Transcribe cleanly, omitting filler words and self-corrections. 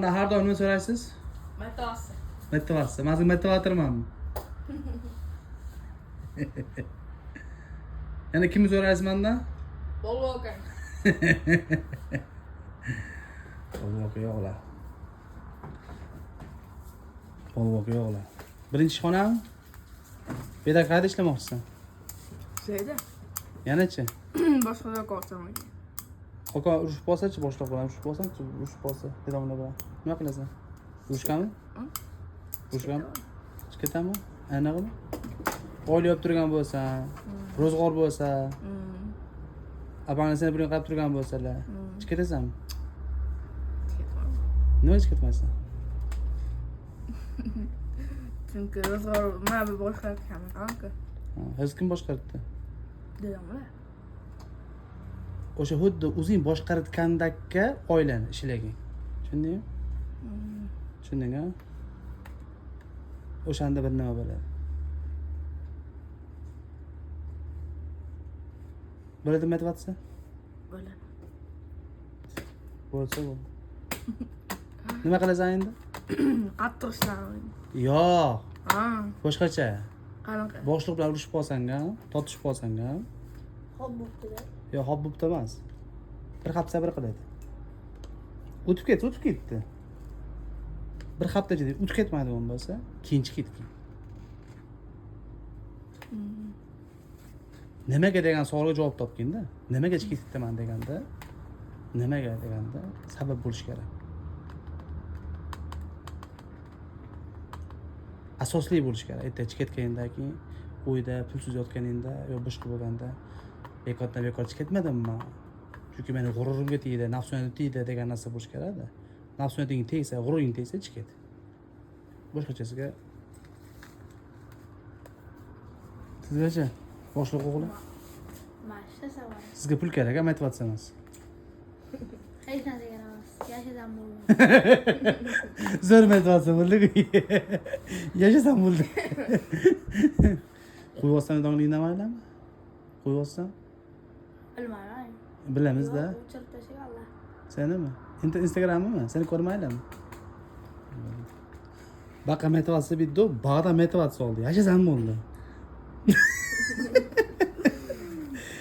Mandan har doim nima so'raysiz? Motivatsiya. Motivatsiya. Man sizga motivatormanmi? Yana kimni so'raysiz mandan? Bolvo aka. Polvoq yo'qlar. Polvoq yo'qlar. Birinchi ishxonami? Bu yerda qayerda ishlamoqchisan? Şeyde. Yanachi? Boshqa joyga olsam ekan. Aka urushib qolsa-chi, boshliq bilan urushib qolsam-chi, urushib qolsa, dedamlar bilan. Nima qilasan? Urushganmi? Urushganmi? Chiqib ketami? Anaqami? Oila yopib turgan bo'lsa, ro'zg'or bo'lsa, apanglar seni pulingga qarab turgan bo'lsalar, chiqib ketasanmi? Nima chiqib ketmaysan? Chunki ro'zg'or mana bu boshqarib aka. Hozir kim boshqaribdi? Dedamlar. O'sha xuddi o'zing boshqarayotgandakka oilani ishlagin. Tushundingmi? Tushunding, a? O'shanda bir nima bo'ladi. Bo'ladi motivatsiya? Bo'ladi. Bo'lsa bo'ldi. Nima qilasan endi? Qattiq ishlaman. Yo'q, Ha, boshqacha. qanaqa? Boshliq bilan urushib qolsang ham, tortishib qolsang ham, Xo'p bo'pti-da. yo'q, hop bo'pti emas. Bir hafta sabr qiladi. O'tib ketdi, o'tib ketdi. Bir hafta ichida o'tib ketmadi bo'lsa, keyin chiqib ketgin. Nimaga degan savolga javob topgin-da. Nimaga chiqib ketibman deganda, nimaga deganda sabab bo'lishi kerak. Asosli bo'lishi kerak. Erta chiqib ketganingdan keyin uyda pulsiz yotganingda yo boshqa bo'lganda bekordan bekor chiqib ketmadim man. Chunki meni g'ururimga tegdi, nafsoniyatim tegdi degan narsa bo'lishi kerakda. Nafsoniyating tegsa, g'ururing tegsa chiqib ket. Boshqachasiga sizgacha boshliq o'g'li, Mana ishlasam. sizga pul kerak, a motivatsiya emas. Hech narsa kerak emas. Yashasam bo'ldi. Zo'r motivatsiya bo'ldi-ku. Yashasam bo'ldi. Qo'yib olsam dongli indamaydimi? Qo'yib olsam Bilmayman. bilamizda. Yo'q, o'chirib tashlaganlar. Senimi? Instagramimi? Seni ko'rmaydimi? Baqa motivatsiya bitdi, bag'da motivatsiya oldi. Yashasam bo'ldi.